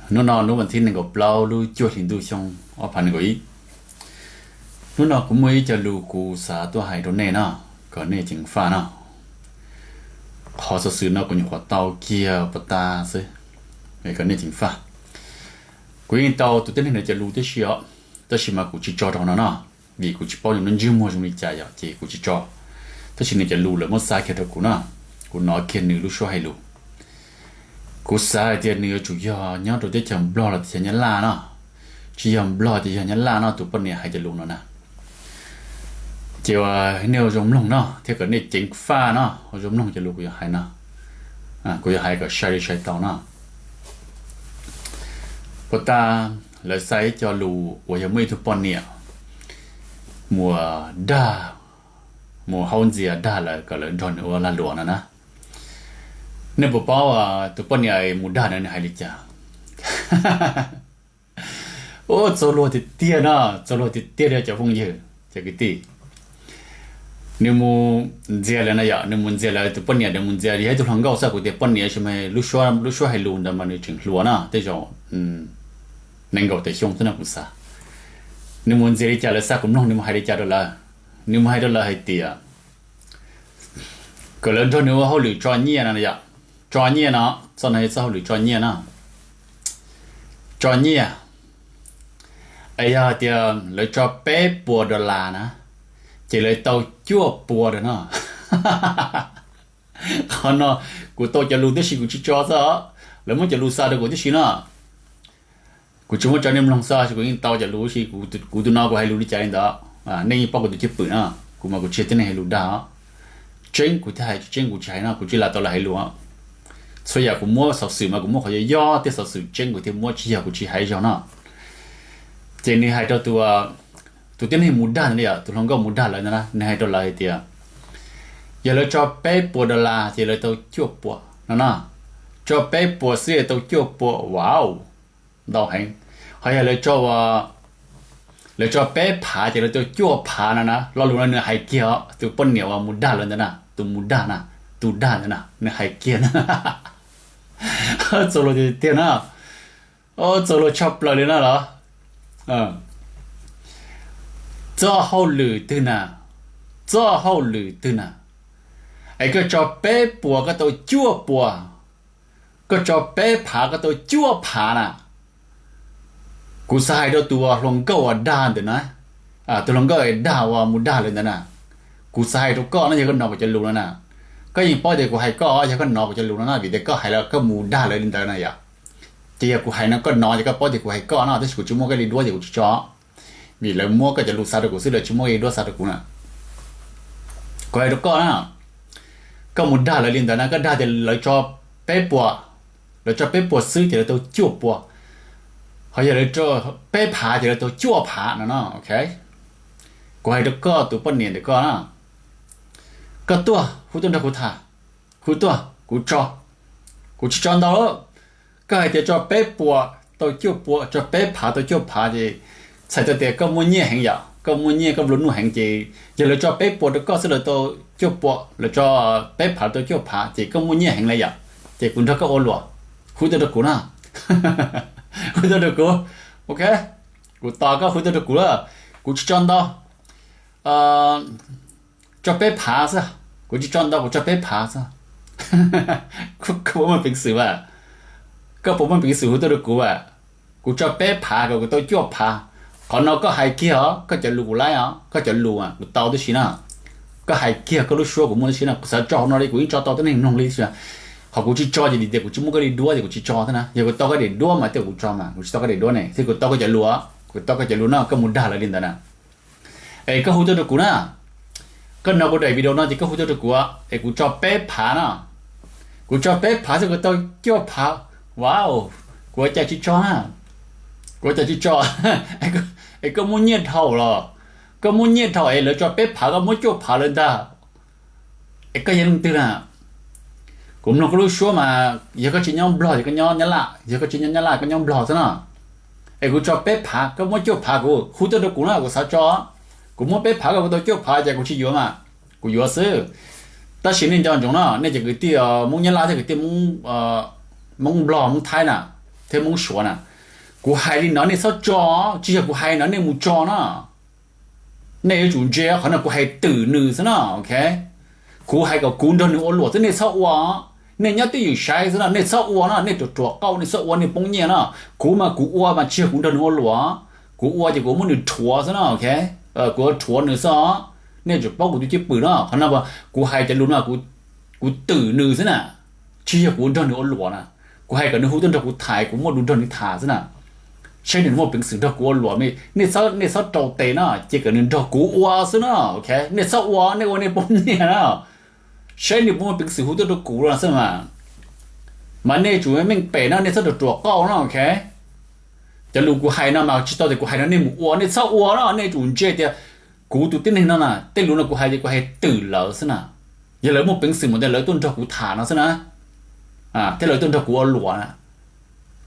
Hnub no hnub vas thib nees nkaum plaub lub cuaj hlis ntuj xyoo ob phav nees nkaum ib. Hnub no kuv muaj ib co lus kuv xav tuaj hais rau nej no, kom nej ceev faj no. Qhov xov xwm no kuv nyuam qhuav tau kiag puag ta xwb, kom nej ceev faj. Kuv yeej tau tus tib neeg ntawd cov lus tib si os, tab sis mas kuv tsis tso rau no no, vim kuv tsis paub nws lub ntsej muag zoo li cas yom, ces kuv tsis tso. Tab sis nws cov lus lawv muab xa kiag rau kuv no, kuv hnov kiag nws lub suab hais lus. Kuv xav hais tias nws yuav tsum yog nyob rau teb chaws Nplog los teb chaws Nyab Laj no, tsis yog Nplog ces yog Nyab Laj no tus poj niam hais cov lus no na. Ces ua nej ua zoo mloog no thiab kom nej ceev faj no, ua zoo mloog cov lus kuv yuav hais no. Kuv yuav hais kom sai li sai tau no. Puag ta lawv xa ib co lus uas yog muaj ib tug poj niam mus dag, mus haub ntxias dag lawv kom lawv nrog nws ua lag luam no na. Nej puas paub tus poj niam mus dag ntawd nws hais li cas? Ua txaus luag tiag tiag no, txaus luag tiag tiag li cov phooj ywg cov kwv tij. Nws mus ntxias lawv na yom, nws mus ntxias lawv, tus poj niam ntawd mus ntxias, yog ib tug hluas nkauj xwb, kuv tias poj niam sis mas lub suab, lub suab hais lus ntawd mas nws tseem hluas na, tej zaum nees nkaum tawm xyoo xwb no kuv xav. Nws mus ntxias li cas lawv xa kuv mloog nws mus hais li cas rau lawv. Nws mus hais rau lawv hais tias kom lawv nrog nws ua hauj lwm tso nyiaj no yom. Tso nyiaj no, txoj no yog txoj hauj lwm tso nyiaj no. Tso nyiaj, es yog hais tias lawv tso peb puas dollar na, ces lawv tau cuaj puas rau no. Qhov no kuv tau cov lus tib si, kuv tsis tso xwb, lawv muab cov lus xa rau kuv tib si no. Kuv tsis muab tso nej mloog xwb, kuv yeej tau cov lus si, kuv tus no kuv hais lus li cas li ntawd, nej yeej paub kuv tus cwj pwm no, kuv mas kuv tsis yog tib neeg hais lus dag. Tseeb kuv thiaj hais, tsis tseeb kuv tsis hais no, kuv tsis lam tau lam hais lus. Txhua yam kuv muab xov xwm mas kuv muab qhov yog yog tej xov xwm tseeb kuv thiaj muab, tsis yog kuv tsis hais zog no. Ces nws hais rau tus, tus tib neeg mus dag ntawd, tus hluas nkauj mus dag lawv ntawd na, nws hais rau lawv hais tias yog lawv tso peb puas dollar ces lawv tau cuaj puas no no. Tso peb puas xwb es tau cuaj puas, wow, ntau heev. Ho yog lawv tso, lawv tso peb phav ces lawv tau cuaj phav no na. Lo lus no nws hais kiag os, tus poj niam uas mus dag lawv ntawd na, tus mus dag na, tus dag ntawd na, nws hais kiag na. Txaus luag tiag tiag na. Txaus luag tshaj plaws li na los. Txoj hauj lwm twg na, txoj hauj lwm twg na, es koj tso peb puas koj tau cuaj puas, koj tso peb phav koj tau cuaj phav na. Kuv xav hais rau tus hluas nkauj uas dag ntawm na, tus hluas nkauj dag uas mus dag lawv ntawd na, kuv xav hais rau koj no, yog koj hnov kuv cov lus no na, koj yeej paub tias kuv hais koj, yog koj hnov kuv cov lus no na, vim tias koj hais los koj mus dag lawv li ntawd na yom. Ces yog kuv hais no koj hnov ces koj paub tias kuv hais koj no, tab sis kuv tsis muaj koj li duab ces kuv tsis tso, vim lawv muab koj cov lus xa rau kuv xwb, lawv tsis muaj koj li duab xa rau kuv na. Kuv hais rau koj na, koj mus dag lawv li ntawd na, koj dag tias lawv tso peb puas, lawv tso peb puas xwb ces lawv tau cuaj puas, ho yog lawv tso peb phav ces lawv tau cuaj phav no no, ok. Kuv hais rau koj tus poj niam ntawm koj na, koj tuaj hu tuaj nrog kuv tham, hu tuaj kuv tso, kuv tsis tso ntau. Koj hais tias tso peb puas tau cuaj puas, tso peb phav tau cuaj phav ces txhais tau tias koj muaj nyiaj heev yom, koj muaj nyiaj koj nplua nuj heev ces yog lawv tso peb puas rau koj xwb lawv tau cuaj puas, lawv tso peb phav tau cuaj phav ces koj muaj nyiaj heev li yom. Ces kuv nrog koj ua luam, hu tuaj rau kuv na, hu tuaj rau kuv, ok. Kuv tos koj hu tuaj rau kuv lawm, kuv tsis tso ntau, tso peb phav xwb, kuv tsis tso ntau, kuv tso peb phav xwb. Koj puas muaj peev xwm as, koj puas muaj peev xwm hu tuaj rau kuv as? Kuv tso peb phav kom kuv tau cuaj phav. Qhov no koj hais kiag os, koj cov lus kuv laib os, koj cov lus kuv tau tib si na. Koj hais kiag koj lub suab kuv muaj tib si na, kuv xav tso hauv no li kuv yeej tso tau tib neeg mloog li tib si. Qhov kuv tsis tso ces vim tias kuv tsis muaj koj li duab ces kuv tsis tso thiab na, yog kuv tau koj daim duab mas tej kuv tso mas, kuv tsis tau koj daim duab ne, thiab kuv tau koj cov lus, kuv tau koj cov lus no koj mus dag lawv li ntawd na. Es koj hu tuaj rau kuv na, koj hnov kuv daim video no ces koj hu tuaj rau kuv es kuv tso peb phav no. Kuv tso peb phav xwb kuv tau cuaj phav. Wow, kuv ua cas tsis tso na, kuv ua cas tsis tso? Es koj muaj nyiaj dhau los, koj muaj nyiaj dhau es lawv tso peb phav koj muab cuaj phav lawv ntag. Es koj yog leej twg na? Kuv mloog koj lub suab mas yog koj tsis nyob Nplog ces koj nyob Nyab Laj, yog koj tsis nyob Nyab Laj koj nyob Nplog xwb na. Es kuv tso peb phav koj muab cuaj phav kuv, hu tuaj rau kuv na, kuv xav tso. Kuv muab peb phav koj kuv tau cuaj phav ces kuv tsis yuav mas, kuv yuav xwb. Tab sis nej nco ntsoov no, nej cov kwv tij Hmoob Nyab Laj thiab kwv tij Hmoob Nplog Hmoob Thaib na, thiab Hmoob Suav na. Kuv hais li no nej txhob tso, tsis yog kuv hais no nej mus tso na. Nej yuav tsum ntse qhov no kuv hais twm nws xwb na, ok. Kuv hais kom kuv nrog nws ua luam xwb, nej txhob ua. Nej nyob twj ywm saib xwb na, nej txhob ua na, nej ruam ruam qauj, nej txhob ua, nej poob nyiaj na. Kuv mas kuv ua mas tsis yog kuv nrog nws ua luam, kuv ua ces kuv muab nws rhuav xwb na, ok. Kuv rhuav nws xwb os. Nej tsum paub kuv tus cwj pwm no, qhov no kuv hais cov lus no, kuv twm nws xwb na, tsis yog kuv nrog nws ua luam na. Kuv hais kom nws hu tuaj nrog kuv tham, kuv muaj lus nrog nws tham xwb na. Saib nws muaj peev xwm nrog kuv ua luam, nej txhob rau tes na, ces kom nws nrog kuv ua xwb na, ok. Nej txhob ua, nej ua nej poob nyiaj na. Saib nws puas muaj peev xwm hu tuaj rau kuv no xwb mas. Mas nej tsum meej pem no, nej txhob ruam ruam qauj no, ok. Cov lus kuv hais no mas tsis tau tias kuv hais no nej mus ua, nej txhob ua no, nej tsum ntse tias kuv tus tib neeg no na, tej lus no kuv hais ces kuv hais twm lawv xwb na. Yog lawv muaj peev xwm mas lawv tuaj nrog kuv tham no xwb na, thiab lawv tuaj nrog kuv ua luam na.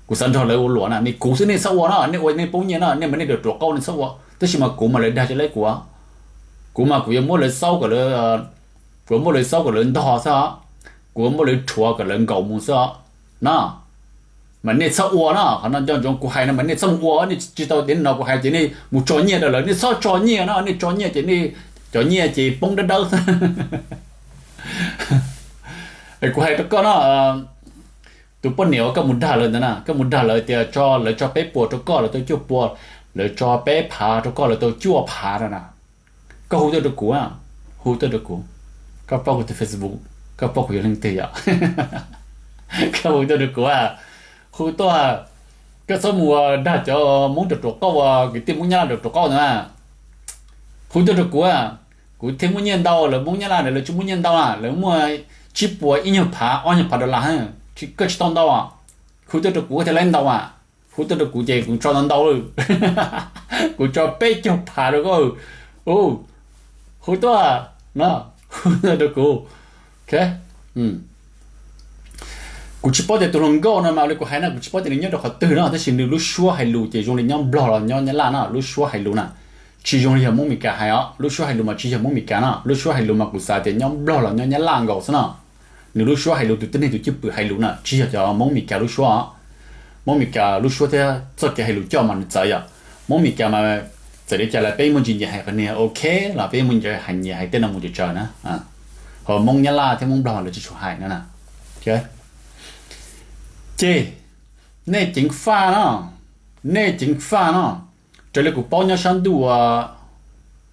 Kuv xav nrog lawv ua luam na, nej kuv xwb, nej txhob ua no, nej ua nej poob nyiaj no, nej mas nej ruam ruam qauj, nej txhob ua. Tab sis mas kuv mas lawv dag tsis laib kuv. Kuv mas kuv yuav muab lawv xaub kom lawv, kuv yuav muab lawv xaub kom lawv ntog xwb os. Kuv yuav muab lawv rhuav kom lawv nkaum mus xwb os. No, mas nej txhob ua no, qhov no nco ntsoov kuv hais no mas nej txhob mus ua, nej tsis tau tias no kuv hais ces nej mus tso nyiaj rau lawv, nej txhob tso nyiaj no, nej tso nyiaj ces nej cov nyiaj ces poob dawb dawb. Kuv hais rau koj no, tus poj niam uas koj mus dag lawv ntawd na, koj mus dag lawv tias tso, lawv tso peb puas rau koj, lawv tau cuaj puas, lawv tso peb phav rau koj, lawv tau cuaj phav no na. Koj hu tuaj rau kuv, hu tuaj rau kuv. Koj paub kuv tus Facebook, koj paub kuv yog leej twg yom? Koj hu tuaj rau kuv, hu tuaj. Koj txhob mus dag cov Hmoob ruam ruam qauj, kwv tij Hmoob Nyab Laj ruam ruam qauj ntawd na. Hu tuaj rau kuv, kuv thiaj muaj nyiaj ntau, lawv Hmoob Nyab Laj ntawd lawv tsis muaj nyiaj ntau na, lawv muaj tsib puas ib nyuag phav ob nyuag phav dollar, koj tsis tau ntau. Hu tuaj rau kuv koj thiaj laib ntau mas. Hu tuaj rau kuv ces kuv tso ntau ntau lawm. Kuv tso peb caug phav rau koj. Hu tuaj, no, hu tuaj rau kuv. Kuv tsis paub tias tus hluas nkauj no mas li kuv hais na, kuv tsis paub tias nws nyob rau qhov twg no, tab sis nws lub suab hais lus ces zoo li nyob Nplog los nyob Nyab Laj no, lub suab hais lus na. Tsis zoo li yog Hmoob Meskas hais os, lub suab hais lus mas tsis yog Hmoob Meskas no, lub suab hais lus mas kuv xav tias nyob Nplog los nyob Nyab Laj nkaus xwb no. Nws lub suab hais lus, tus tib neeg tus cwj pwm hais lus na tsis yog cov Hmoob Meskas lub suab os. Hmoob Meskas lub suab thiab txoj kev hais lus coj mas nws txawv yom. Hmoob Meskas mas txawm li cas los peb muaj ntsis nyiam hais qhov niag ok los peb muaj ntsis hais nyiam hais tej no mus tsis tsawg na. Ho Hmoob Nyab Laj thiab Hmoob Nplog lawv tsis tshua hais no na. Ces nej ceev faj no, nej ceev faj no. Raws li kuv paub nyob sab ntuj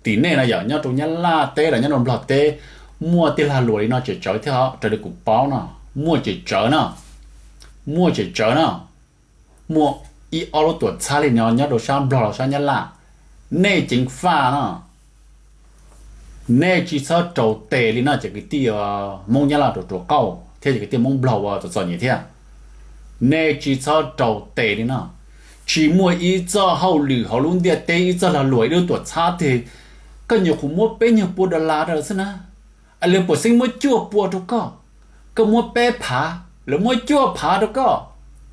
tim nej no yom, nyob rau Nyab Laj teb los nyob rau Nplog teb, muaj tej lag luam li no tseem tsawv thiab os. Raws li kuv paub no, muaj tseem tsawv no, muaj tseem tsawv no, muaj ib ob lub tuam txhab li no nyob rau sab Nplog los sab Nyab Laj. Nej ceev faj no, nej tsis txhob rau tes li no cov kwv tij Hmoob Nyab Laj ruam ruam qauj thiab cov kwv tij Hmoob Nplog uas txom txom nyem thiab. Nej tsis txhob rau tes li no. Tsis muaj ib txoj hauj lwm hauv lub ntiaj teb, ib txoj lag luam, ib lub tuam txhab twg, koj nyuam qhuav muab peb nyuag pua dollar rau lawv xwb na, lawv puas xeeb muab cuaj pua rau koj? Koj muab peb phav, lawv muab cuaj phav rau koj.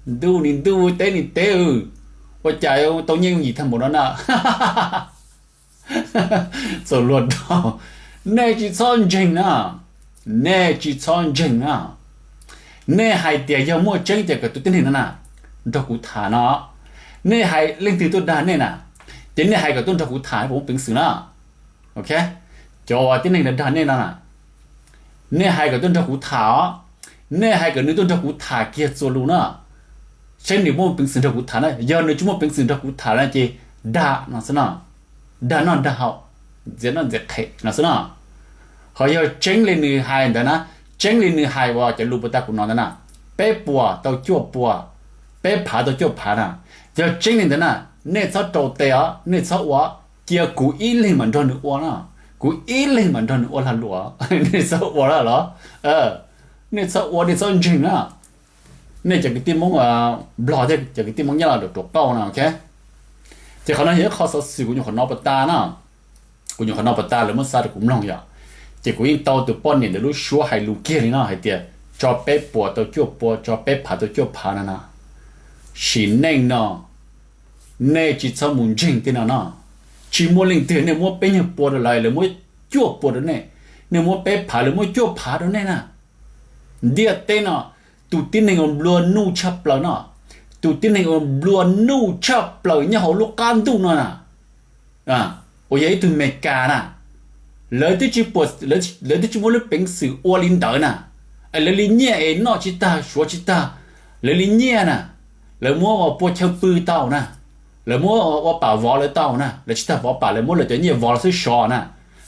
Ntuj ni ntuj, teb ni teb, ua cas tau nyiaj yim tag npaum no na? Txaus luag rau. Nej tsis txhob ntseeg na, nej tsis txhob ntseeg na. Nej hais tias yog muaj tseeb ces kom tus tib neeg no na nrog kuv tham no. Nej hais leej twg tuaj dag nej na, ces nej hais kom tuaj nrog kuv tham puas muaj peev xwm na. Ok, cov uas tib neeg dag nej no na, nej hais kom tuaj nrog kuv tham os. Nej hais kom nws tuaj nrog kuv tham kiag txuas lus na, saib nws muaj peev xwm nrog kuv tham na. Yog nws tsis muaj peev xwm nrog kuv tham na ces dag no xwb no, dag noj dag haus, ntxias noj ntxias qhev no xwb no. Ho yog tseeb li nws hais ntawd na, tseeb li nws hais uas cov lus puas tag kuv hnov ntawd na, peb puas tau cuaj puas, peb phav tau cuaj phav na, yog tseeb li ntawd na, nej txhob rau tes os, nej txhob ua, cia kuv ib leeg mam nrog nws ua no, kuv ib leeg mam nrog nws ua lag luam, nej txhob ua lawm los, nej txhob ua, nej txhob ntseeg na. Nej cov kwv tij Hmoob Nplog thiab cov kwv tij Hmoob Nyab Laj ruam ruam qauj no, ok. Ces qhov no yog ib qho xov xwm kuv nyuam qhuav hnov puas tag na, kuv nyuam qhuav hnov puas tag lawv muab xa rau kuv mloog yom. Ces kuv yeej tau tus poj niam ntawd lub suab hais lus kiag li no hais tias tso peb puas tau cuaj pua, tso peb phav tau cuaj phav no na. Sim neej no nej tsis txhob mus ntseeg tej no no. Tsis muaj leej twg nej muab peb nyuag pua rau lawv, lawv muab cuaj pua rau nej, nej muab peb phav, lawv muab cuaj phav rau nej na. Ntiaj teb no, tus tib neeg uas nplua nuj tshaj plaws no, tus tib neeg uas nplua nuj tshaj plaws nyob hauv lub qab ntuj no na, uas yog ib tug Meskas na, lawv twb tsis muaj lub peev xwm ua li ntawd na, es lawv li nyiaj es noj tsis tag suav tsis tag, lawv li nyiaj na, lawv muab ua pua chaw pw tau na, lawv muab ua pam vov lawv tau na, lawv tsis tag vov pam lawv muab lawv cov nyiaj vov los xwb sov na,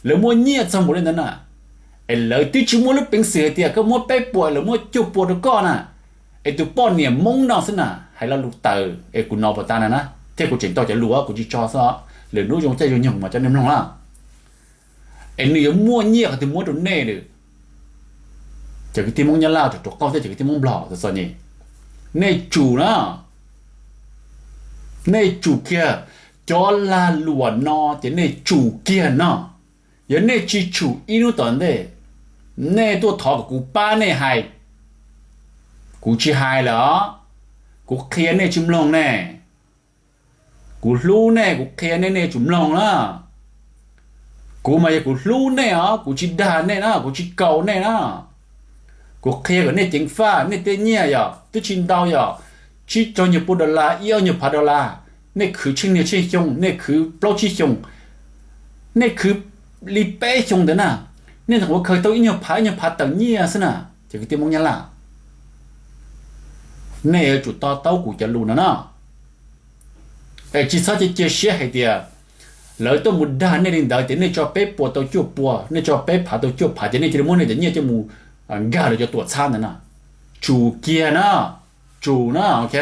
lawv muaj nyiaj txog npaum li ntawd na, es lawv twb tsis muaj lub peev xwm hais tias koj muab peb puas lawv muab cuaj puas rau koj na, es tus poj niam Hmoob no xwb na hais lo lus tawv es kuv hnov puas tas na na, thiab kuv tseem tau cov lus kuv tsis tso xwb, lwm hnub zoo caij zoo nyoog mas cov nej mloog na, es nws yuav muaj nyiaj qhov twg muab rau nej lawm. Cov kwv tij Hmoob Nyab Laj, cov ruam qauj thiab cov kwv tij Hmoob Nplog txom nyem, nej tsum na, nej tsum kiag, cov lag luam no ces nej tsum kiag no. Yog nej tsis tsum ib hnub tom ntej, nej tuaj thov kom kuv pab nej hais, kuv tsis hais lawm os. Kuv qhia nej tsis mloog ne. Kuv hlub nej, kuv qhia nej nej tsum mloog na. Kuv mas yog kuv hlub nej os, kuv tsis dag nej na, kuv tsis kaus nej na. Kuv qhia kom nej ceev faj, nej tej nyiaj yog twb tsis ntau, yog tsib rau nyuag pua dollar, ib ob nyuag phav dollar, nej khwv tsheej niag tsheej xyoo, nej khwv plaub tsib xyoo, nej khwv li peb xyoo ntawd na, nej ntawm ua khaws tau ib nyuag phav ib nyuag phav tawm nyiaj xwb na, cov kwv tij Hmoob Nyab Laj. Nej yuav tsum to taub kuv cov lus no na. Es tsis txhob cia cia siab hais tias lawv tuaj mus dag nej li ntawd ces nej tso peb puas tau cuaj puas, nej tso peb phav tau cuaj phav ces nej cia li muab nej cov nyiaj coj mus nkag lawv cov tuam txhab ntawd na. Tsum kiag na, tsum na, ok.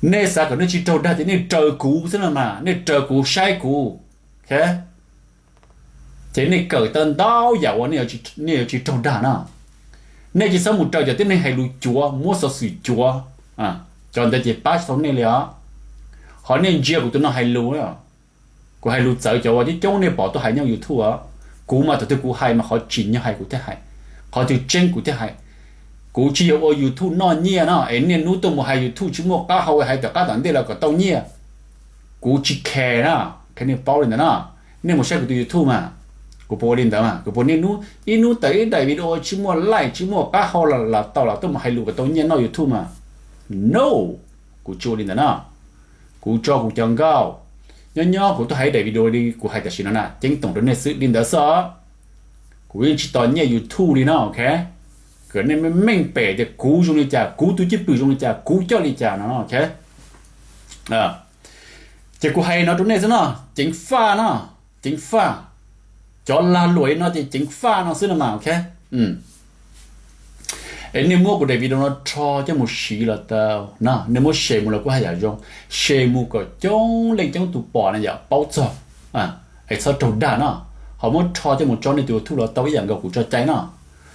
Nej xav kom nej tsis raug dag ces nej raws kuv xwb no mas, nej raws kuv saib kuv, ok. Ces nej kawm tau ntau yam uas nej yuav tsis raug dag na. Nej tsis txhob mus raws cov tib neeg hais lus cuav, muab xov xwm cuav, cov ntawd ces pab tsis tau nej li os. Ho nej ntsia kuv tus no hais lus, kuv hais lus txawv cov uas coob coob nej pom tuaj hais nyob YouTube os. Kuv mas thaum twg kuv hais mas qhov tsim nyog hais kuv thiaj hais, qhov twg tseeb kuv thiaj hais. Kuv tsis yog ua YouTube noj nyiaj no es niaj hnub tuaj mus hais YouTube tsis muaj qab hau hais tom qab tom ntej los kom tau nyiaj. Kuv tsis care na, qhia nej paub li ntawd na. Nej mus saib kuv tus YouTube mas, kuv puas ua li ntawd mas, kuv puas niaj hnub ib hnub tawm ib daim video tsis muaj like tsis muaj qab hau los tau los tuaj mus hais lus kom tau nyiaj noj YouTube mas? No, kuv tsis ua li ntawd na. Kuv tso kuv cov nkauj, nyob nyob kuv tuaj hais ib daim video li kuv hais tam sim no na, ceeb toom rau nej xwb li ntawd xwb os. Kuv yeej tsis tos nyiaj YouTube li no, ok. Kom nej meej pem tias kuv zoo li cas, kuv tus cwj pwm zoo li cas, kuv coj li cas no, ok. Ces kuv hais no rau nej xwb no, ceev faj no, ceev faj. Cov lag luam li no ces ceev faj no xwb no mas, ok. Es nej muab kuv daim video no rho coj mus siv los tau na, nej muab share mus los kuj haj yam zoo, share mus kom coob leej coob tus pom na yom, paub txog, es txhob raug dag no. Ho muab rho coj mus tso nej tus YouTube los tau ib yam nkaus kuv tso cai no.